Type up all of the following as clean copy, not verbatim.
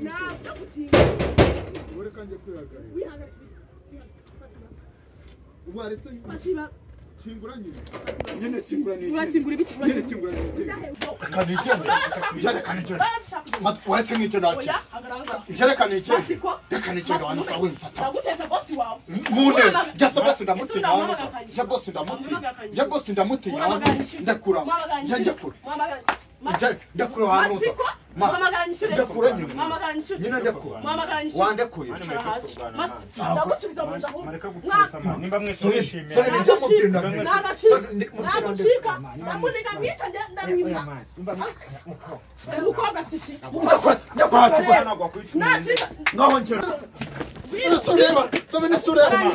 Ntabwo gukinga. Ureka njye kwihagarika. Waretse kingura nyine. Nyine kingura ni. Urakingura ibiki? Nyine kingura ni. Reka nigende. Reka nigende. Waretse nk'icyo nacyo. Reka nigende. Reka nigende wanu kawe mfata. Ndaguteza boss wawe. Muneza. Jya boss ndamutinya. Jya boss ndamutinya. Jya boss ndamutinya. Ndakura. Jya ndakura. Jya ndakura hano. Ndakura nyine. Nyine ndakura. Wandekuye. Ndagusubiza mu nda. Mareka gupfusa man. Nimba mwese mwishimiye. Sasa njya mubyina. Nagacika. Ndamuniga mwica njye ndamwima. Umukobwa siki. Ndakura. Nacika. Ngaho ngera. Sureba, sobe sureba.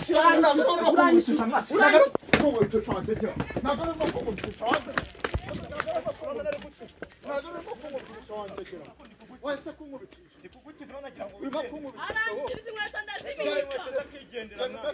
Arangiriza inkweto ndazibika.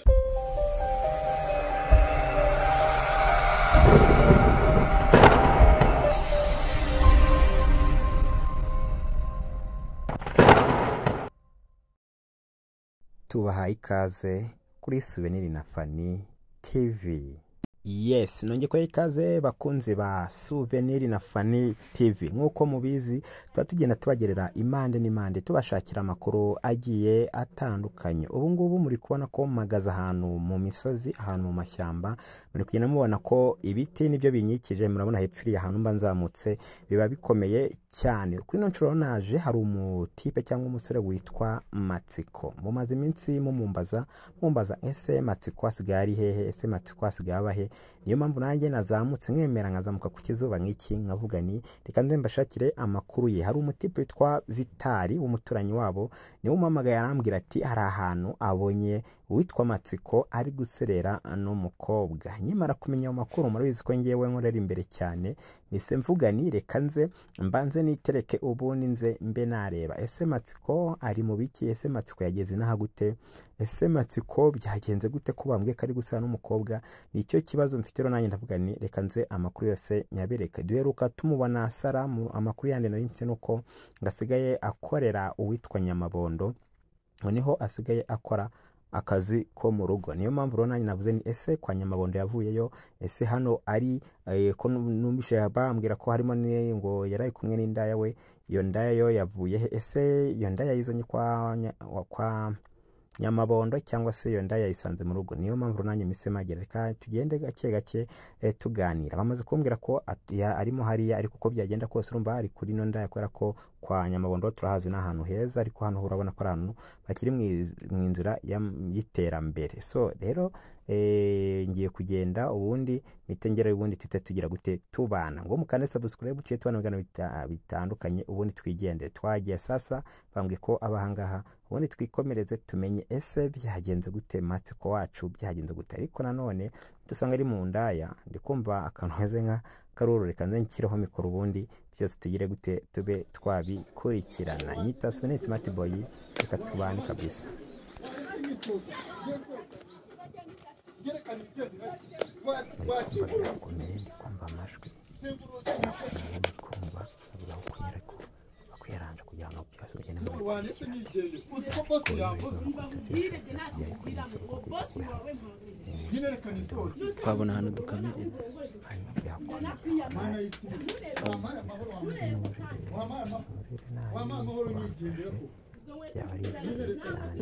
Tubahaye ikaze kuri Souvenir na Fanny TV. Yes, nongeye kubaha ikaze bakunzi ba Souvenir na Fanny TV. Nk'uko mubizi tuba tugenda tubagerera impande n'impande tubashakira amakuru agiye atandukanye. Ubu ngubu muri kubona ko mpagaze ahantu mu misozi, ahantu mu mashyamba, muri kugenda mubona ko ibiti nibyo binyikije. Murabona hepfo iriya ahantu mba nzamutse biba bikomeye cyane. Kuri ino nshuro naje hari umutipe cyangwa umusore witwa Matsiko. Mumaze iminsi mumumbaza ese Matsiko asigaye ari hehe, ese Matsiko asigaye aba he? Niyo mpamvu nanjye nazamutse nkemera nkazamuka ku kizuba nk'iki nkavuga ni reka nze mbashakire amakuru ye. Hari umutipe witwa Vitali w'umuturanyi wabo, niwe umpamagaye arambwira ati hari ahantu abonye uwitwa Matsiko ari guserera n'umukobwa. Nkimara kumenya ayo makuru, murabizi ko ngewe nkorera imbere cyane, nise mvuga ni reka nze mbanze nitereke ubundi nze mbe nareba ese Matsiko ari mu biki, ese Matsiko yageze inaha gute, ese Matsiko byagenze gute ko bambwiye ko ari gusana n'umukobwa. Nicyo kibazo mfite rero, nanjye ndavuga ni reka nze amakuru yose nyabereke. Duheruka tumubona Sara, amakuru yandi nari mfite nuko ngasigaye akorera uwitwa Nyamabondo, niho asigaye akora akazi ko mu rugo. Niyo mpamvu rero nanjye navuze ni ese kwa Nyamabondo yavuyeyo, ese hano ari ko numvise bambwira ko harimo ngo yari kumwe n'indaya we, iyo ndaya yo yavuye he? Ese iyo ndaya yizanye kwa Nyamabondo cyangwa se iyo ndaya yayisanze mu rugo? Niyo mpamvu nanjye mise magera reka tugende gake gake tuganira. Bamaze kumbwira ko arimo hariya, ariko uko byagenda kose urumva ari kuri ino ndaya, kubera ko kwa Nyamabondo turahazi n'ahantu heza, ariko hano urabona ko ari ahantu bakiri mu nzira y'iterambere. So rero ngiye kugenda ubundi mitengera ubundi tute tugira gute tubana ngo mukande subscribe tuye tubana ibiganiro bitandukanye ubundi twigendere. Twagiye sasa bambwiye ko abahangaha ubundi twikomereze tumenye ese byagenze gute Matsiko wacu byagenze gute. Ariko nanone dusanga ari mu ndaya, ndikumva akantu heze nka karuru, reka nze nshyireho mikoro ubundi byose tugire gute tube twabikurikirana. Nyita Souvenir Smart Boy, reka tubane kabisa. Ndikumva amajwi, ndikumva avuga ko bakwiranje kugira ngo byose bigende mu twabona ahantu dukamirira. Byaba ari byiza cyane.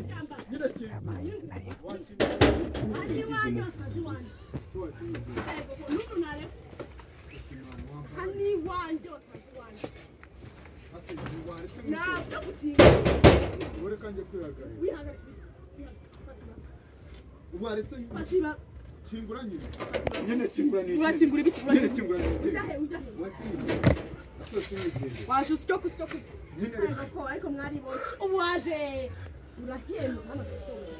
Ureka njye kwihagarika. Waretse kingura nyine. Nyine kingura ni. Urakingura ibiki? Nyine kingura ni. Waje usyo kusyo. Ariko mwari bose ubu waje urahema hano.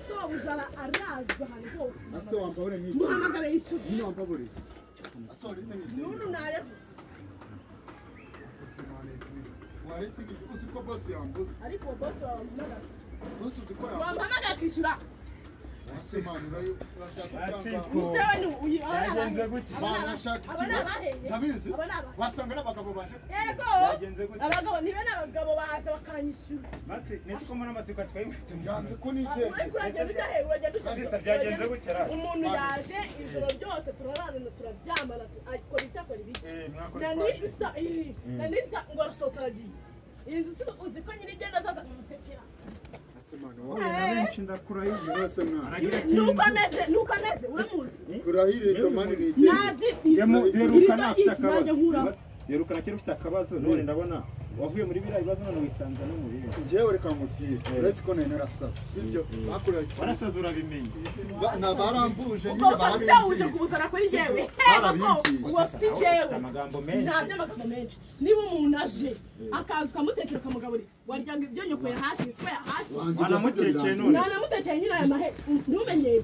So bujara arazwa hano hose. Ase wambabure nyine. Muhamagare yishu. Nyine wambabure. Ase waretse nyine. Nuru nare. Waretse uzi ko boss yambuze. Ariko boss wawe wampamagara. Boss uzi ko yambuze. Wampamagara akishyura. Byagenze gute? Ndabizi wasanga n'abagabo baje. Yego abagabo nibe n'abagabo bahaza bakanyishyura. Matsi netse ko mbona amatsiko atwaye inkweto. Yanze ko nigende. Ariko uragenda ujya he? Uragenda ujya he? Sister byagenze gute ra? Umuntu yaje ijoro ryose turararana turaryamana akora icyo akora ibiki. Na nisa ngo arasohoka aragiye. Iyi nzu uzi ko nyiri igenda azaza kumusekera. Nuko ameze uramuzi. Kurahire domani ni igende. Derukana kera ufite akabazo none ndabona wavuye muri biriya bibazo none wisanza no mu bindi. Njyewe reka nkubwire uretse ko nari narasaze sibyo bakoreye warasaze urabimenya na baramvuje nyine barabimvuje kubuzana kuri njyewe uwo si njyewe amagambo menshi nta by'amagambo menshi niba umuntu aje akaza ukamutekera ukamugaburira warya ngo ibyo nyoko yahashye iswa yahashye wanamutekeye none nanamutekeye nyine aya mahe ntumenyere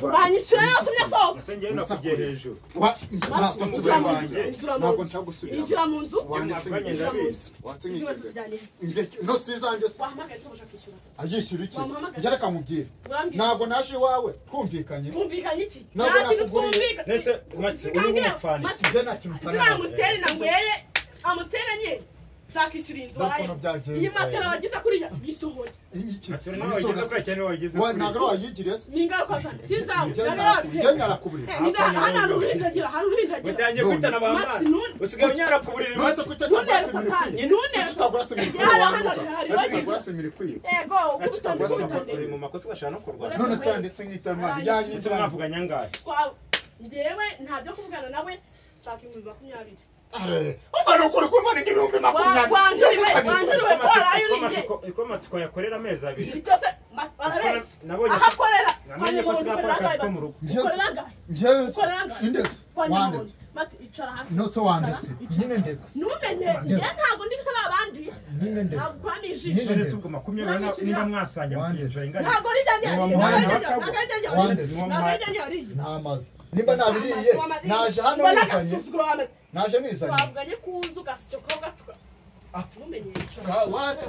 uranyishyura yose umwe asohoka nakugiye hejuru ntabwo nshaka gusubira injira mu nzu no ayishyura iki njye reka nkubwire ntabwo naje iwawe twumvikanye twumvikanye iki nta kintu twumvikanye nese uri nk'umupfani njye nta kintu mpfana ziriya amusiteri nanyweye amusiteri enye zakishyura inzu waraye iyi matera wagize kuriya yisohoye ntabwo wayigiriye ni ingaruka zanjye sizawe njye nyarakuburira hano hari uruhinja agira hari uruhinja agira utangiye kwitana ba mwana usigaye unyarakuburira tutagura semiri ikwiye yego uri mu makosa ugashaka no kurwana none se yanditse nk'itamani yanyinjira mwavuganye angahe njyewe nta byo kuvugana nawe nshaka 20,000. Umva ni ukuri kumana 20,000. Wangiriwe ko waraye uriye. Iko amatsiko yakorera amezi abiri. Byose barabeshya. Aho akorera kwa Nyamuhondo ukorera angahe? Ukorera angahe? Njyewe Ukorera angahe? indetse Kwa wanditse Nyamuhondo. Mati icara hasi. nose wanditse nyine ndetse Ntumenye njye ntabwo ndi nk'abandi. nyine ndetse Ntabwo ukuramo ijisho. None se ubwo 20 niba mwasangiye mukicara ingana. Ntabwo ari ibyanjye yariye. Ntabwo ari ibyanjye yariye. Ntabwo ari ibyanjye yariye. ntamaze nimba nabiriye naje hano nizanye naje nizanye twavuganye kuza ugasya ukaba ntumenye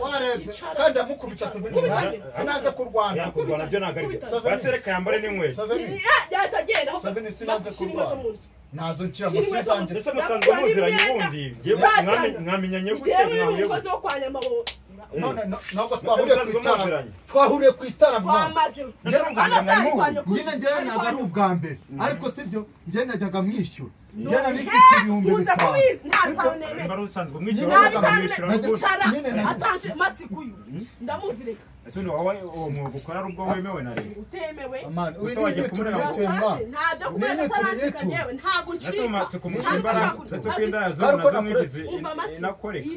warebye kandi amukubita sinanze kurwana kurwana byo ntabwo ari byo basereka yambare n'inkweto yahita agenda sinanze kurwana nazo nshyira munsi zanjye ndetse musanzwe muziranye ubundi mwamenyanye gute mwahuye umukozi wo kwa Nyamabondo none ntabwo twahuriye ku itara twahuriye ku itara nyine njyewe ntabwo ari ubwa mbere ariko sibyo njyewe najyaga mwishyura njyewe nari mfite 5,000 mba usanzwe umwishyura atanje matsiko uyu ndamuzireka ese ni wowe uwo mwuga ukora ari ubwo wemewe na leta utemewe gusa wagiye kumurega ntabyo kumurega saracika njyewe ntabwo ncika matsiko mukimbara uretse ko inda yazo nazo mwigize inakoreka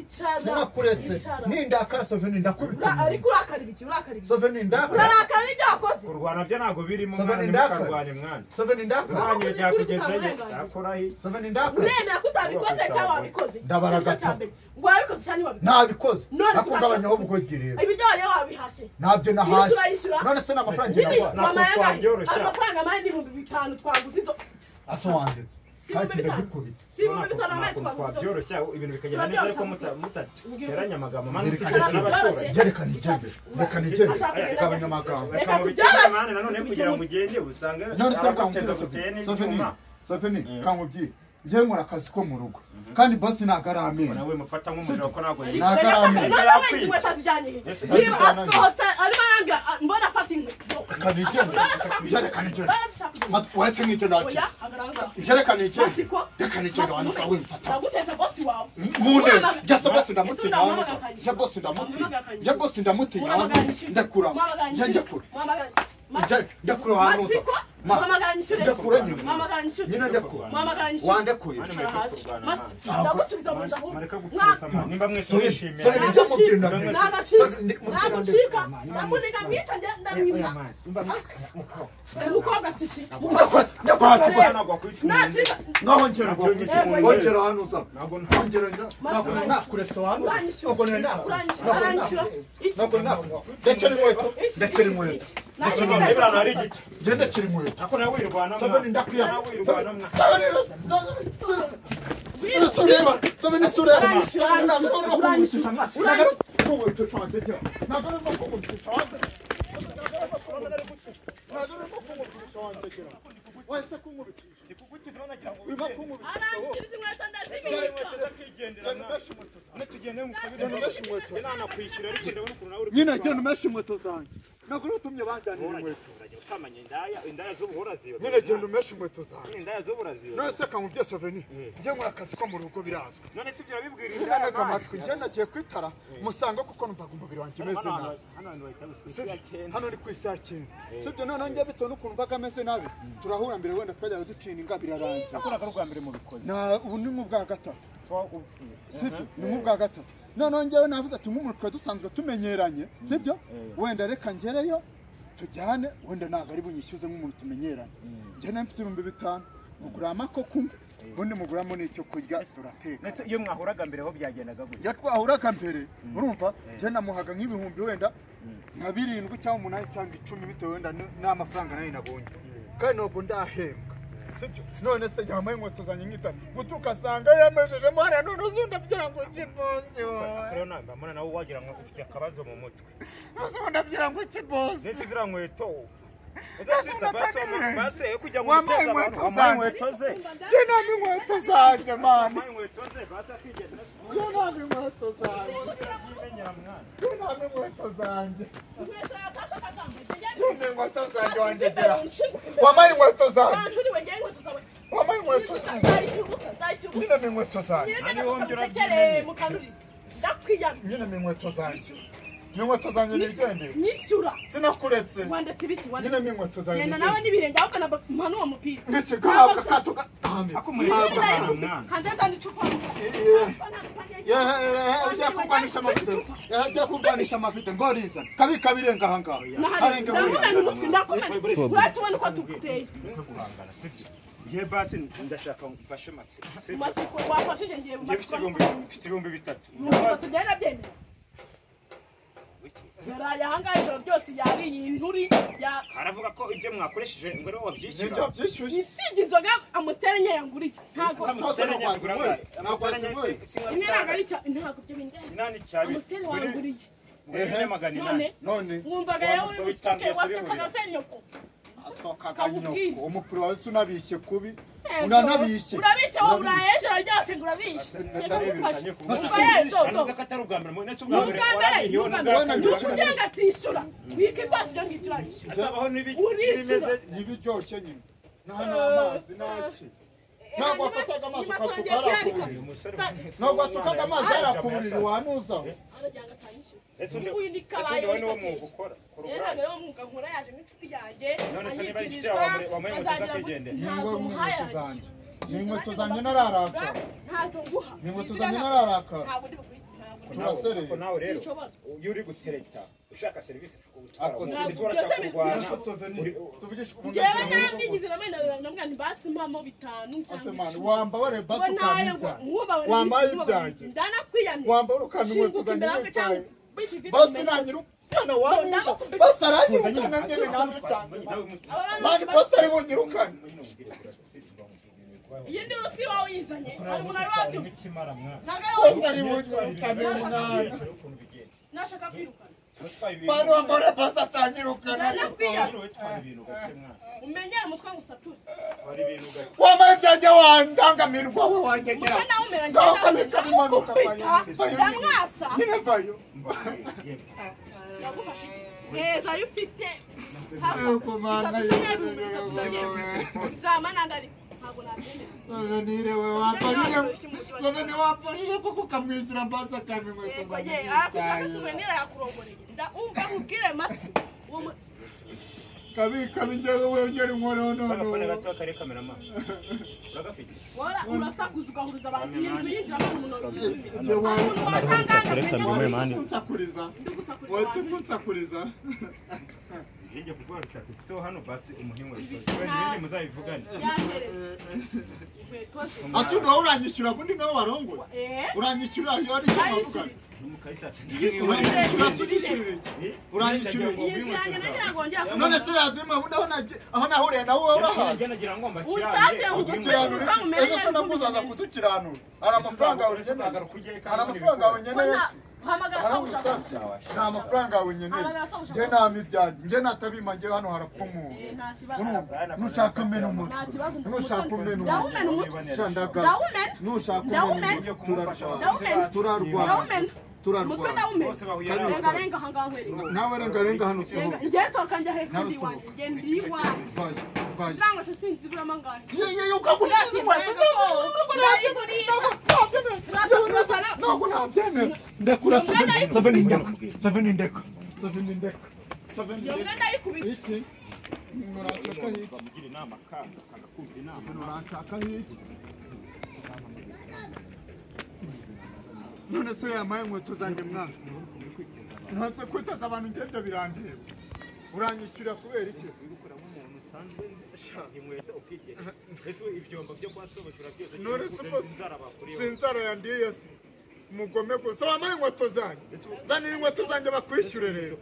sinakuretse nindakara Soveni ndakubita ariko urakara ibiki urakara ibiki Soveni ndakara urarakara n'ibyo wakoze kurwana byo ntabwo birimo mwana ntimukarwane mwana Soveni ndakara kurwanya byakugezeyo akorahi Soveni ndakara uremera ko utabikoze cyangwa wabikoze ndabara gatatu wabikoze cyangwa wabikoze nabikoze nakugabanyaho ubugoryi rero ibiryo wariye wabihashye ntabyo nahashye none se n'amafaranga nagwa amafaranga maye ni 5,000 twaguze inzo asa wanditse kandi ndagikubita si 5,000 amaye twaguze inzo twabyoroshya ibintu bikagenda neza ariko mutateranya amagambo mani mutekereza n'abaturage reka nigende reka nigende gabanya amagambo reka tubyoroshye nanone kugira ngo ugende usange none se reka nkubwire Soveni kankubwire njyewe nkora akazi ko mu rugo kandi bosi ntabwo ari amenyo nawe mufata nk'umujura ko ntabwo ntabwo ari amenyo inkweto zijyanye niba asohotse arimo arambwira mbona afata inkweto reka nigende reka nigende wahetse nk'icyo nakira reka nigende reka nigende wanduza wimfata ndaguteza bosi wawe muneza njye se bosi ndamutinya njye bosi ndamutinya njye bosi ndamutinya ndakura njye ndakura ndakura wanuza ndakura nyine nyine ndakura wandekuye ndagusubiza mu nzu nimba mwese mwishimiye njye mubwira ntagucika ndamuniga mwica njye ndamwima umukobwa siki ndakura nacika ngaho ngera ngera hano uza ngera nakuretse hano ubwo nari nakuretse ndekera inkweto ndekera inkweto Genda kiri inkweto. Ako nawe wirwana. Saveni ndakwiyama. Saveni Saveni sureba. Nyine genda umeshe inkweto zanjye. Ntabwo utumye banjyanira inkweto. Nyine genda umeshe inkweto zanjye. None se kamubye Souvenir, njye nkora akazi ko mu rugo birazwi. None se ibyo urabibwira indaya? Ntega amatwi, njye nagiye kwitara musanga kuko numvaga umubiri wanjye umeze nabi. Hano ni ku isi ya cyenda. Sibyo noneho njye bitewe n'ukuntu mvaga ameze nabi, turahura mbere wenda twajyaga ducina inga birarangira. Nakoraga ari ubwa mbere mubikoze. Ubu ni nk'ubwa gatatu. Sibyo ni nk'ubwa gatatu. Noneho njyewe navuze ati nk'umuntu twari dusanzwe tumenyeranye, sibyo? Wenda reka ngereyo tujyane, wenda ntabwo ari bunyishyuze nk'umuntu tumenyeranye. Njye nawe mfite 5000 mugura amako kunywa, ubundi muguramo n'icyo kurya turateka. Ndetse iyo mwahuraga mbere ho byagendaga gutya? Iyo twahuraga mbere, urumva, njye namuhaga nk'ibihumbi wenda nka 7 cyangwa 8 cyangwa 10 bitewe wenda n'amafaranga nayo nabonye. Kandi ntabwo ndahembwa. Sibyo? None se yambaye inkweto zanjye nkitana gutuka asanga yamejejemo hariya none uzundi abyira ngo kibosi wowe. Rero namba mbona nawe wagira ngo ufite akabazo mu mutwe. Uzundi abyira ngo kibosi. Ndetse ziriya nkweto wambaye inkweto ze. Njye namba inkweto zanjye mani. Njye namba inkweto zanjye. Njye namba inkweto zanjye. Njye inkweto zanjye wangegera. Wambaye inkweto zanjye. Wambaye inkweto zanjye. Nyine ni inkweto zanjye. Nyine ni inkweto zanjye. Ni inkweto zanjye nigendeye. Nyishyura. Sinakuretse. Wandetse ibiki? Nyine ni inkweto zanjye. Genda nawe n'ibirenge ahubwo mpa n'uwo mupira. Ndetse gahabwa kato gahamye. Hanze kandi icupa. Yagiye kurwanisha amafite. Yagiye kurwanisha amafite ngo rizana. Kabika birenga aha ngaha. Harenga ndamumena umutwe ndakumena. Urahita ubona uko tuguteye. Ngiye basi ndashaka mfashe matsiko. Matsiko wafashije ngiye mu matsiko. Mfite 3000. 3000 byari nabyemera. Yaraye ahangaha ijoro ryose yariye inturi ya aravuga ko ibyo mwakoresheje ngo ariwe wabyishyura. Nibyo byishyuye. Isibye inzoga amustere nke yanguriye. Ntago imwe ntabwo ari ntabwo ibyo bintu. Amustere wanguriye. Ehe none mwumvaga yawe uri wasekaga se nyoko. Asokaga nyoko. Umupira wawe unabishye kubi. Unanabishye. Urabishye wowe uraye ijoro ryose ngo urabishye. Anavuga ko atari ubwa mbere, ndetse ubwa mbere warabihiwe kugira ngo atishyura. Wikitwaza ibyo ngibyo urarishyura. Azabaho n'ibimeze n'ibiryoshye nyine. Nta n'amazi nta ki. Ntabwo wafataga amazi ukasuka hariya ku buriri. Ntabwo wasukaga amazi hariya ku buriri wanuzaho. Aragira ngo atanyishyura. Ese undi wowe niwo mwuga ukora? Rero ntabwo ariwo mwuga nkora, yaje nk'inshuti yanjye anyibwirizwa azagira ngo inkweto zanjye. Ni inkweto zanjye nararakara. Ntazo nguha. Ni inkweto zanjye nararakara. Ntabwo ndi buguhe. Turasereye. Nawe rero iyo uri gutereta ushaka serivisi njyewe nabyigize namwe basi mpamo 5 cyangwa wambabare basi ukampa wambaye ibyanjye ndanakwiyamye wambara ukampa inkweto zanjye n'ibyanjye basi nanyirukana wanuza basi aranyirukana nyine namwe mani basi ari bunyirukane. Iyi ndi rusi wawe uyizanye hari umuntu ari wabyumva basi ari bunyirukane mwana nashaka kwirukana mani wambara basi atanyirukana umenyere umutwe ngo usature wambaye ibyanjye wandangamirwa we wangegera ngaho kabika bimanuka ndamwasa nyine vayo ndagufasha iki neza ayo ufite zama nandi ntabwo nabyemera. Souvenir we wamfashije Souvenir wamfashije kuko ukamwishyura mbasi akampa inkweto zanjye. Arakushaka Souvenir yakurongoreye umva nkubwire matsi kabika njyewe wongera inkoreho none gato kare kameramani uragafite wora urasakuza ugahuruza abantu iyi nzu yinjiramo umuntu kunsakuriza wetse kunsakuriza. Yenge kugwa rushaka ufite hano basi umuhinwe ibindi muzabivugane. Ati ndo uranyishyura bundi nawe warongoye. Uranyishyura iyo ari cyo mavugana. Uranyishyura. None se yazima bundi aho nahuriye nawe urahazi. Ukiranura. Ejo se nakuzaza kudukiranura. Ara amafaranga ukeneye. Ara amafaranga ukeneye. Nta mafaranga wenyeneye. Nge nta mibyanjye. Nge natabima nge hano harapfa umuntu. Nushaka umena umutwe. Nushaka umena umutwe. Shandagaza. Nushaka umena umutwe. Turarwana. Turarwana. Nawe renga renga hano sohoka. Nge nsohoka njya hepfo ndi iwanjye. Nge ndi iwanjye. Nangwa se sinzibura amangahe. Ye ukagura inkweto. Ntabwo nabyemera. Ndekura Seven ndeka. Seven ndeka. Seven ndeka. Seven ndeka. Iki nuranshaka iki? Bamugira inama kanga kumva inama. Nuranshaka iki? None se yamaye inkweto zanjye mwana. None se kwitaza abantu ngebyo birandeba. Uranyishyura kubera iki? Inkweto ukigera. Ese ibyombo byo kwa sobo turabyoza. None se sinzara yandiye se. Mugome gusa wamaye inkweto zanjye. Zanira inkweto zanjye bakwishyure rero.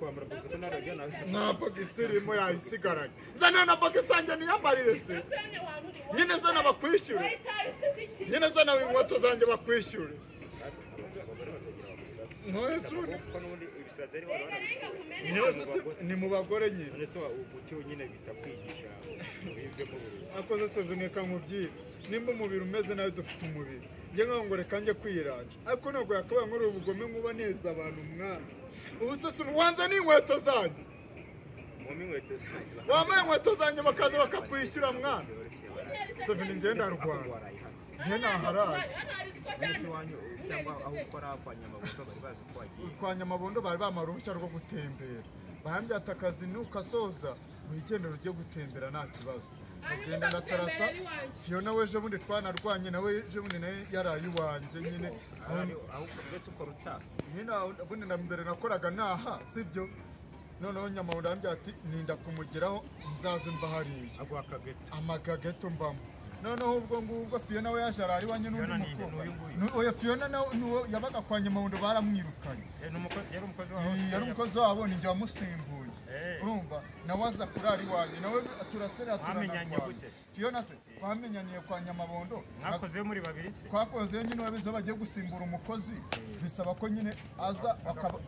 Nta bogisi irimo yayisigaranye. Zanira na bogisi yanjye niyambarire se. Nyine zana bakwishyure. Nyine zana inkweto zanjye bakwishyure. Ni mu bagore nyine. Akoze sovineka nkubwire. Nimba umubiri umeze nawe dufite umubiri. Nge nkaho ngo reka njye kwiranja. Ariko ntabwo yakabaye nkora ubugome nkuba neza abantu mwana. Ubu se wanza n'inkweto zanjye. Wambaye inkweto zanjye bakaza bakakwishyura mwana. Sovini njye ndarwana. Njye naharaye. Kwa Nyamabondo bari bamara uruhushya rwo gutembera. Barambwira akazi nukasoza wigendera ujye gutembera nta kibazo. Ugenda ndatarasa. Fiona we ejo bundi twanarwanye nawe ejo bundi nawe yaraye iwanjye nyine. Nyine ubundi na mbere nakoraga naha sibyo. Noneho Nyamabondo arambwira ati ninda kumugeraho nzaze mva hariya. Amagageto mbamo. Noneho ubwo ngubwo Fiona we yaje arari iwanjye n'undi mukobwa. Oya Fiona nawe yabaga kwa Nyamabondo baramwirukanye. Yari umukozi wabo ni njye wamusimbuye. Urumva nawe aza kurara iwanjye nawe turasera turanarwana. Fiona se twamenyaniye kwa Nyamabondo. Mwakoze muri babiri se? Twakoze nyine urabizi bagiye gusimbura umukozi bisaba ko nyine aza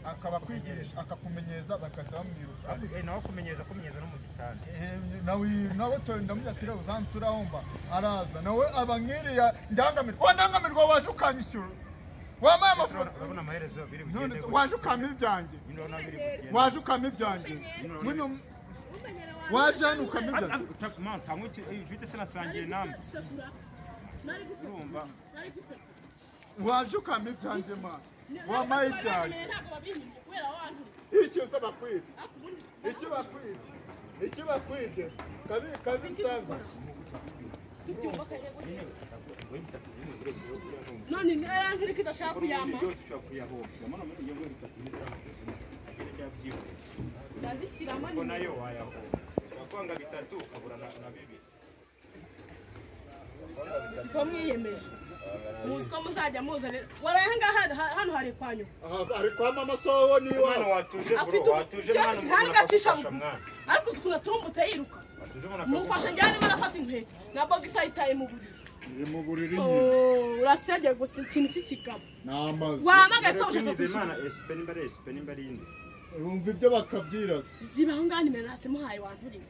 akabakwigisha akakumenyeza bakahita bamwirukana. Nawe kumenyeza kumenyeza no mu gitanda. Nawe ndamujya uzansuraho mba araza nawe aba nkiriya ndangamirwa. Wandangamirwa waje ukanyishyura. Wamaye amafaranga. Urabona amaherezo biri bugende. Waje ukama ibyanjye. Waje ukama ibyanjye. Muno waje hano ukama ibyanjye. Man tanguki ufite sinasangiye namwe. Urumva. Waje ukama ibyanjye man. Wamaye ibyanjye. Iki se bakwibye. Iki bakwibye. Iki bakwibye. Kabi kabi nsanga. None aranturi kidashaka kuyama. Ndazishyiramo ni nayo wayahomba. Wakwanga bitatu ukabura na bibiri. Siko mwiyemeje. Muzi ko muzajya muza rero. Waraye ngaha hano hari kwanyu. Aha ari kwa mama sowo ni wa. Watuje bro, watuje mwana. Ntari gacisha bugufi. Ariko ukuntu turumbutse yiruka. Mufashe njyane marafata inkweto. Na bogisa itaye mu buriri. Iri mu buriri nyine. Urasebye gusa ikintu cy'ikigabo. Namaze. Wamagaye so ushaka kwishyura. Imana SP nimba ari SP nimba ari inde. Umva ibyo bakabyirasa. Ziba aho ngaho nimero hasi muhaye wanturi.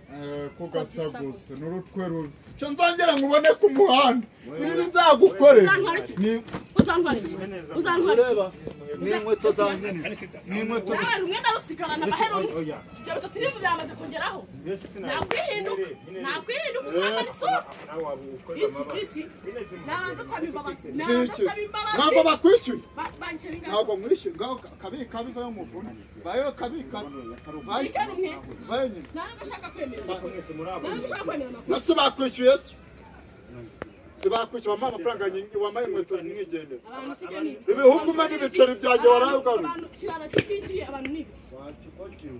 Ko gasa gusa n'urutwe rubi. Cyo nzongera nkubone ku muhanda. Ibi nzagukorera. Ni uzantwara iki? Uzantwara. Ureba ni inkweto zanjye. Ni inkweto. Nawe rumwe ndarusigarana amahero. Ibyo bitatu n'ibyo byamaze kongeraho. Nakwihinduka. Nakwihinduka ukambara isura. Iki iki. Nabanza nsaba imbabazi. Nabanza nsaba imbabazi. Ntabwo bakwishyuye. Ntabwo mwishyuye. Ngaho kabi kabi vayo muvune. Vayo kabi kabi. Vayo. Vayo nyine. Ntabwo ushaka kwemera amakosa. Ntabwo ushaka kwemera amakosa. Nase bakwishyuye se? Bakwishyuye wampaye amafaranga wampaye inkweto zimwigendera. Abantu sibyo ni ibiki. Ibihumbi umwe n'ibiceri byanjye warabigaruye. Abantu kirara kitishyuye abantu ni ibiki. Wakikotiwe.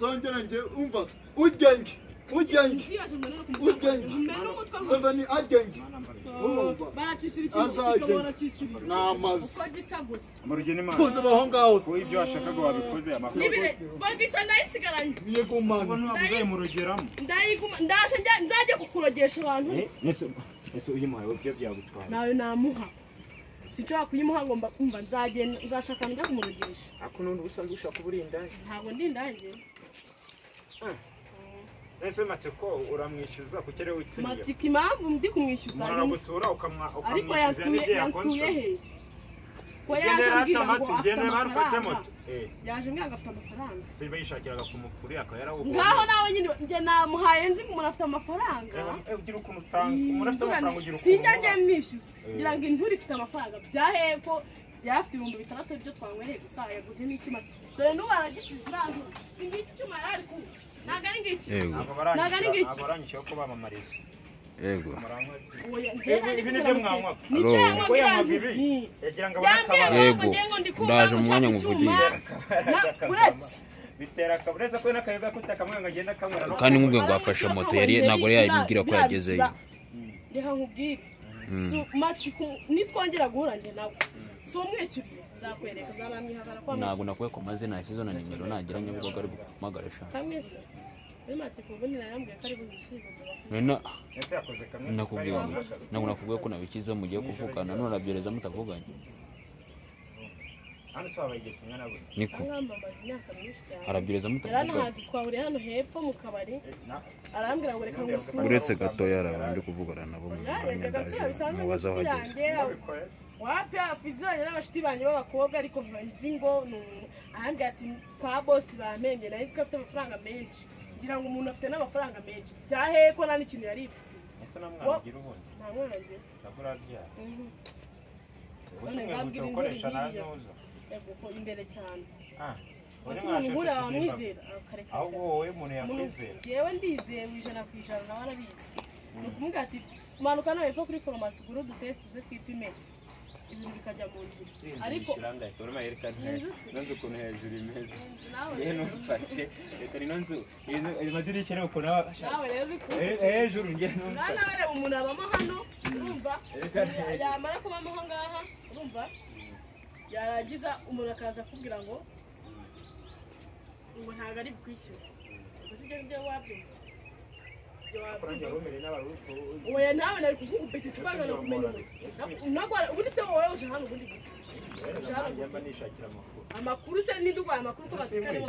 Nzongera nge umva ugenge ugenge Seveni agenge barakishyura ikintu kikaba barakishyurira namaze uko gisa gusa tuzi aho ngaho ko ibyo washakaga wabikoze amafaranga bagisa ndayisigaranye yegumana ubona murogeramo ndayiguma ndaje nzajye kukurogesha abantu ndetse uyimuhaye ibyo byagutwara nawe namuha sinshobora kuyimuha ngo mba nzagenda nzashaka njya kumurogesha ako n'undi ubusanzwe ushaka kuba uri indaya ntabwo ndi indaya Ese Matsiko uramwishyuza kuko ari we wituriye Matsiko impamvu ndi kumwishyuza aragusura ukamwishyuza ariko yansuye he ko yaje ambwira ngo afite amafaranga yaje ambwira ngo afite amafaranga siba yishakiraga ku mukuru akaba yarawubonye ngaho nawe nyine njye namuhaye nzi ngo umuntu afite amafaranga ugira ukuntu utanga umuntu afite amafaranga ugira ukuntu sinjya njye mwishyuza ngira ngo inturi ifite amafaranga byahe ko yari afite 6000 byo twanywereye gusa yaguze n'icyuma dore n'ubu aragisize irangi si ngiki icyuma yari ari kunywa ntabwo ari ngiki ntabwo ari ngiki abarangije ko bamamariza yego ibi nibyo mwanywaga nibyo yanywaga ibi yagira ngo abone yego ndaje mu mwanya nkuvugiye bitera akabureza ko n'akayoga kutakamwe ngo agenda akanywera kandi nkubwiye ngo afashe moto yari ntabwo yari yabibwira ko yagezeyo reka nkubwire Matsiko nitwongera guhura njye nawe si umwishyuriye nzakwereka nzanamwihabara kwa ntabwo nakuye ku mazina yashyizeho na nimero nagira Nyabugogo ari bumpamagare sha kamwe se muri Matsiko ubundi narambwiye ko ari bunyishyure nakubwiye ntabwo nakubwiye ko nabikizeho mugiye kuvugana none arabyohereza mutavuganye niko arabyohereza mutavuganye yaranahazi twahuriye hano hepfo mu kabari arambwira ngo reka ngusure uretse gato yaraba ndi kuvugana nabo mu mwanya ndaje mubaze aho ageze wapi afiziranye n'abashiti banjye b'abakobwa ariko nzi ngo arambwira ati kwa bosi bampembye nari nzi ko afite amafaranga menshi ngira ngo umuntu afite n'amafaranga menshi byahe ko nta n'ikintu yari ifite ese nta mwana ugira ubundi nta mwana ngira ntabwo urabyara none ngabwira inkuru iriya yego imbere cyane ese umuntu nkuriya wamwizera ahubwo wowe umuntu yakwizera yewe ndizewe 100% nawe arabizi ni ukumubwira ati manuka nawe hepfo kuri farumasi ugure udutesite uze twipime ibintu bikajya mu nzira ariko nzi ukuntu hejuru imeze yewe ntumfate reka ino nzu amadirishya reba ukuntu aba nawe rero hejuru njye ntumfate nawe reba umuntu abamo hano urumva yamara kubamo aho ngaha urumva yarangiza umuntu akaza akubwira ngo ngo ntabwo ari bukwishyure gusa ibyo ngibyo wabyumva oya nawe nari kugukubita icupa nkana kumena umutwe ubundi se wowe uje hano ubundi gute amakuru se ninde urwaye amakuru ko Matsiko ari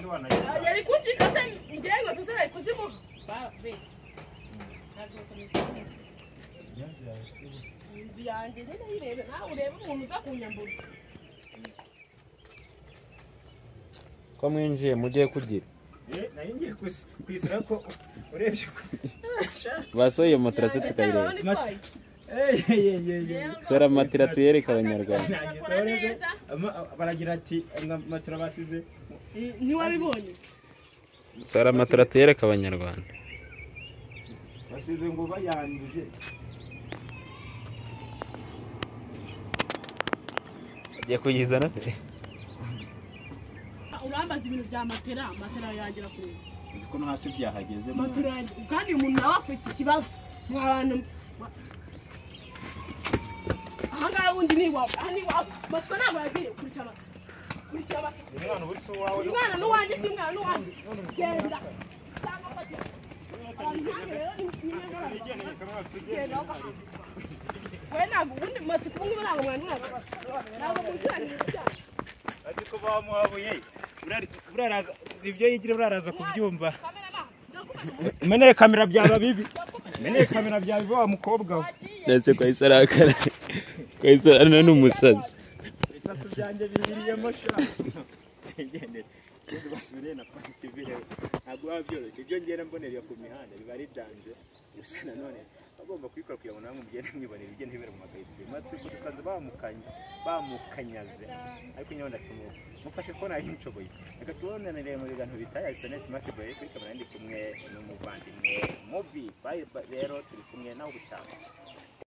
wowe yari kuncika se njyewe inkweto ze nari kuzimuha barakubeshye inzu yanjye nyine yirebe nawe urebe umuntu uza kunyambura ko mwinjiye mugiye kugira nari ngiye kwizera ko urebye basohoye matera se tukayireba sora matera tuyereke abanyarwanda baragira ati matera basize ntiwabibonye sora matera tuyereke abanyarwanda basize ngo bayanduje agiye kuyizana se urambaza ibintu bya matera matera yangira kureba uzi ko no hasi byahageze matera yanjye kandi uyu muntu nawe afite ikibazo mwa bantu aha ngaha wundi ni iwawe aha ni iwawe Matsiko ntabwo yagiye kurikira Matsiko kurikira Matsiko umwana ubu si uwawe umwana n'uwanjye si umwana n'uwanjye genda cyangwa fata abantu nkange rero ni genda we ntabwo ubundi Matsiko ubu ngubu ntabwo mwana mwaka ntabwo muziranye ibyaha ariko bamuhabuye buraraza ibyo yigira buraraza kubyumva meneye kamera byaba bibi meneye kamera byaba bibi wa mukobwa we ndetse kwa isarakara kwa isarana n'umusazi bitatu byanjye bihiriyemo sha tugendere kandi basubire na Fani TV rero ntabwo biba byoroshye ibyo ngenda mbonera ku mihanda biba ari danje gusa nanone bagomba kubikora kugira ngo namwe mugende mwibonera ibyo ntibere mu makaritsiye Matsiko dusanze bamukanyaze ariko nyabona mufashe ko nari nshoboye reka tubonanire mu biganiro bitaye Sone Smart Boy kuri kamera ndi kumwe n'umuvandimwe Mubi. Bye rero turi kumwe nawe ubutaha.